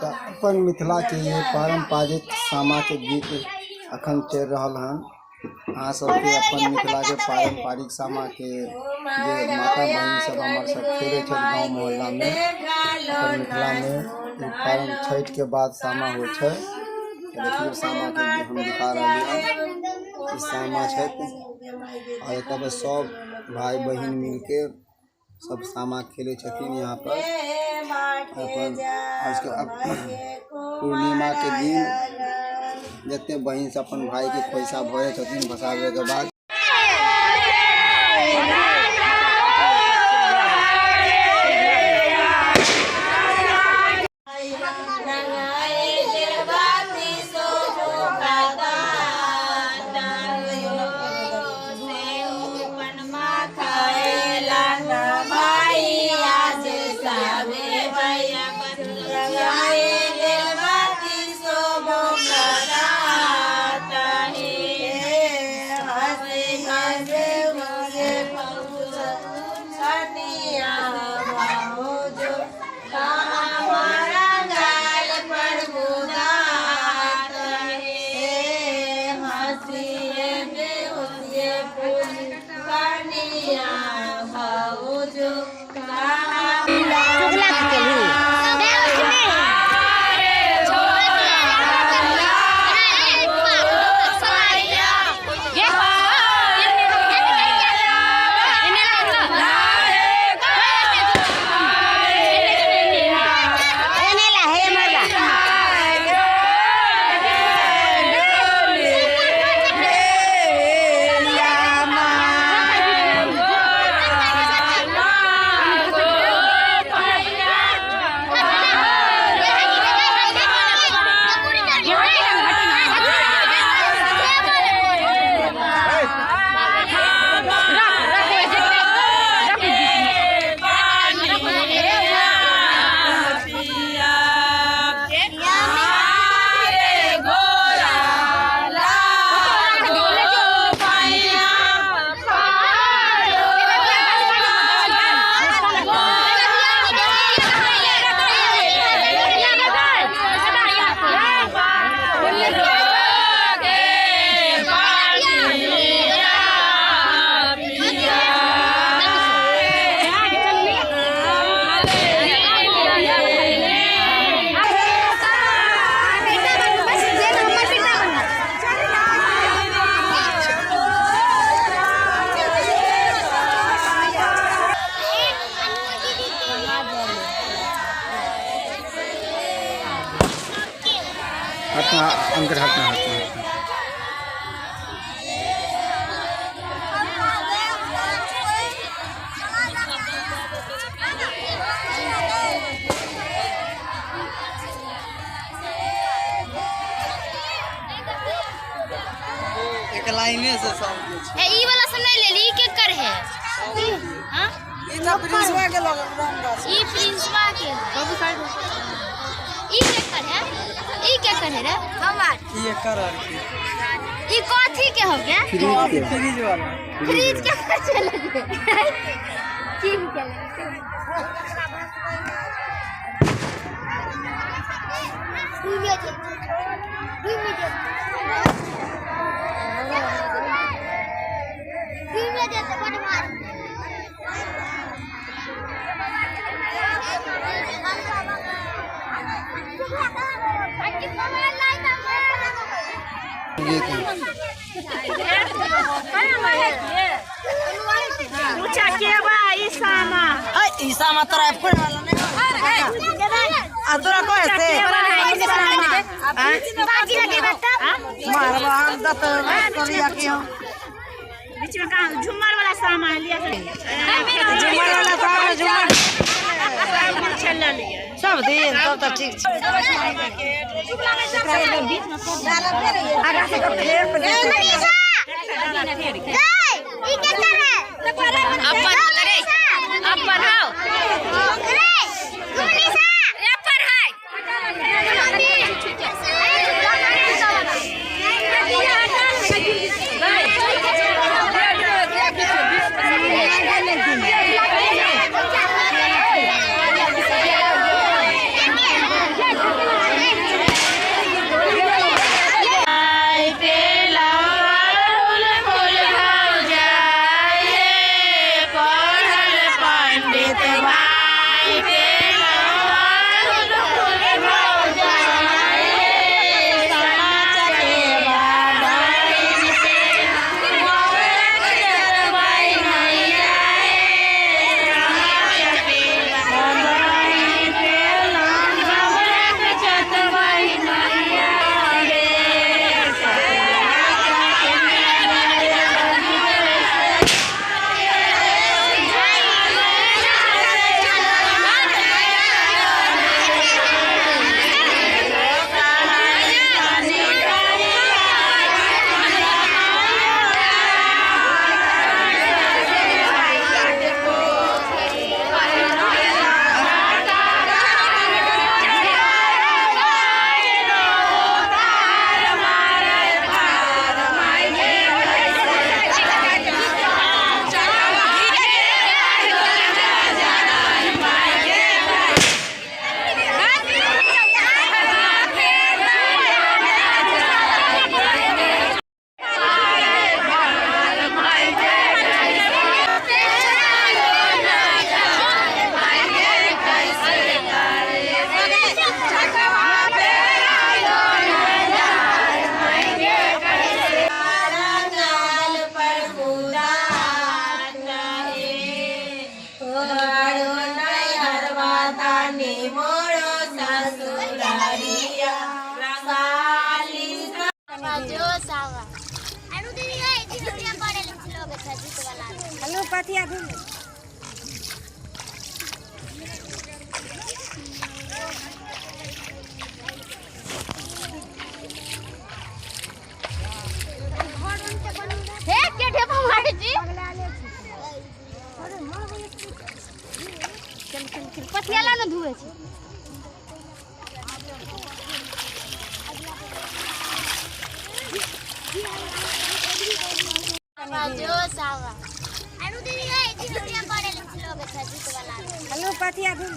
तऽ अपन मिथिलाके ये पारम्परिक सामाके गीत अखन चलि रहल हन। अहाँ सबके अपन मिथिलाके पारम्परिक सामाके जे माता बहिन सब हमर सब खेलै छथि गाँव मोहल्लामे, अपन मिथिलामे ई पाबनि छठिके बाद सामा होइ छै। देखियौ सामाके हम दिखा रहली हन। ई सामा छथि आओर एतऽ पर सब भाय बहिन मिलके सब सामा खेलै छथिन यहाँ पर। अपन आजके पूर्णिमाके दिन जते बहिन सब अपन भाईके पैसा भरै छथिन भसाबैके बाद। हटना अंदर, हटना हटना हटना। एक लाइने से सब कुछ ए ई वाला सब नहीं लेली, ई के कर है? हां ई तो प्रिंसवा के लगल रामदास। ई प्रिंसवा के बाबू साइड। ई के कर है? ई के कर है रे? हमार ई एकर आर की ई कथी के हो गया? फ्रिज के। फ्रिज वाला। फ्रिज के कर चले गए। की के ईसा मा तोरा कोई वाला नहीं आ तोरा कोई से मारबा हम दत करिया की हम बीच में कहाँ झुमर वाला सामान लिया? झुमर वाला सामान, झुमर चल लिया सब दिन तब तो ठीक छै। आगा से फेर पर अपन हाउ रानी मोरो ससुरारिया साली। जो सावा अनु दीदी गए झिझिया करे लोग अच्छा जीत वाला। हेलो पथिया धुल। हे के ढेपा मारे जी। चल चल चल, पथिया ला न धुए छै। जो सावा अनु दीदी गए झिझिया करे लोग अच्छा जीत वाला। हेलो पथिया धुल।